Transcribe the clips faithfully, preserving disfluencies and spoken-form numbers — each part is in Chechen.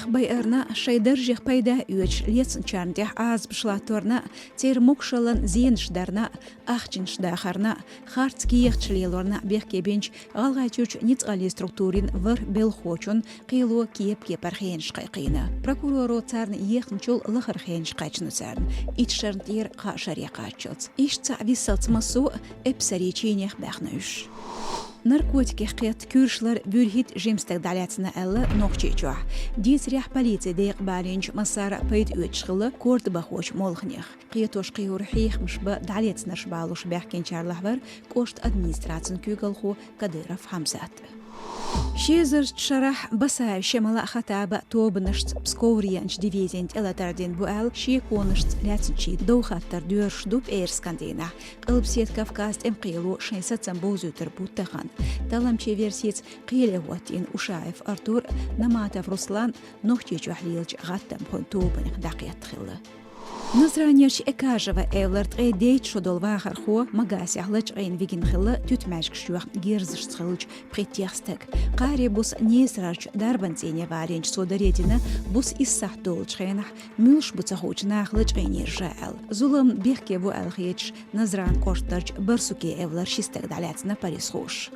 Байарна, шайн даржех пайда оьцуш лецначарна тӀехь Ӏазапаш латторна, церан могашаллан зенаш дарна, ахчанаш дахарна, харц кехаташ лелорна бехке бинчу ГӀалгӀайчуьрчу ницкъаллин структурийн ворхӀ белхахочун кхело кеп-кепара хенаш кхайкхийна. Прокуроро царна ехначул лахара хенаш кхаьчна царна, итт шарна тӀера кхаа шаре кхаччалц. Иштта цхьаъ виссалц массо а эпсарийн чийнех баьхна уьш. Наркотикех кхетта куьйраш лар буьрхӀитта жима стаг дӀалаьцна аьлла Нохчийчохь. Дийцарехь, полицин декъа балийначу массара а пайда оьцуш хилла корта бахочу молханех. Кхетош кхиоран хьехамаш бан дӀалецнарш балош баьхкинчарах вара кӀоштан администрацин куьйгалхо Кадыров Хьамзат. Ши эзарчу шарахь Басаев Шемала а, Хаттаба а тобанашца Псковера еанчу дивизина тӀелатар дина бу аьлла, шеконашца лаьцначийн дов-хаттар доьрзуш ду пӀераскан дийнахь. Къилбаседа Кавказан тӀеман кхело шайн сацам бовзуьйтур бу тахана. Талламчийн версица, кхеле хӀоттийна Ушаев Артур а, Наматов Руслан а Нохчийчохь лелачу гӀаттамхойн тобанех дӀакхетта хилла. Назранерчу Экажево эвлара ткъе дейтта шо долу вахархо Магасехь лачкъийна вигина хилла, туьтмаьжгаш йоьхна герзашца хиллачу пхийтта стага. Кхари буса Несарарчу дарбан цӀийне валийначу цо даре дина, буса исс сахьт долучу хенахь муьлш бу ца хуучу наха лачкъийнера ша аьлла. Зуламна бехке бу аьлла хеташ, Назран кӀоштарчу Барсуке эвлара ши стаг дӀалаьцна полисхоша.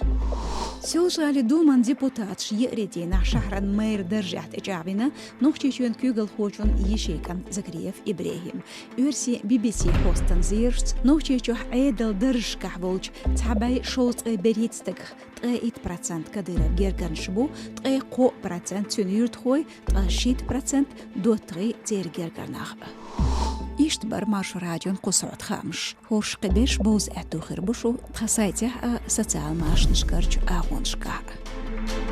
Соьлжа-ГӀалин Думан депутаташ еарин дийнахь шахьаран мэр даржехь тӀечӀагӀвина Нохчийчоьнан куьйгалхочун йишин кӀант Закриев ИбрехӀим. Оьрсийн Би-Би-Си хьостан зерашца, Нохчийчохь Ӏедалан даржашкахь волчу цхьа бӀе шовзткъе берхӀитта стагах ткъе итт процент Кадыровн гергарнаш бу, ткъе кхоъ процент цуьнан юьртахой, ткъе шийтта процент доттагӀий, церан гергара нах. Иштта бара Маршо радион кху сохьта хаамаш. ХӀорш кхин берш бовза аьтту хир бу шун тхан сайтехь а, социал машанашкарчу агӀонашкахь а.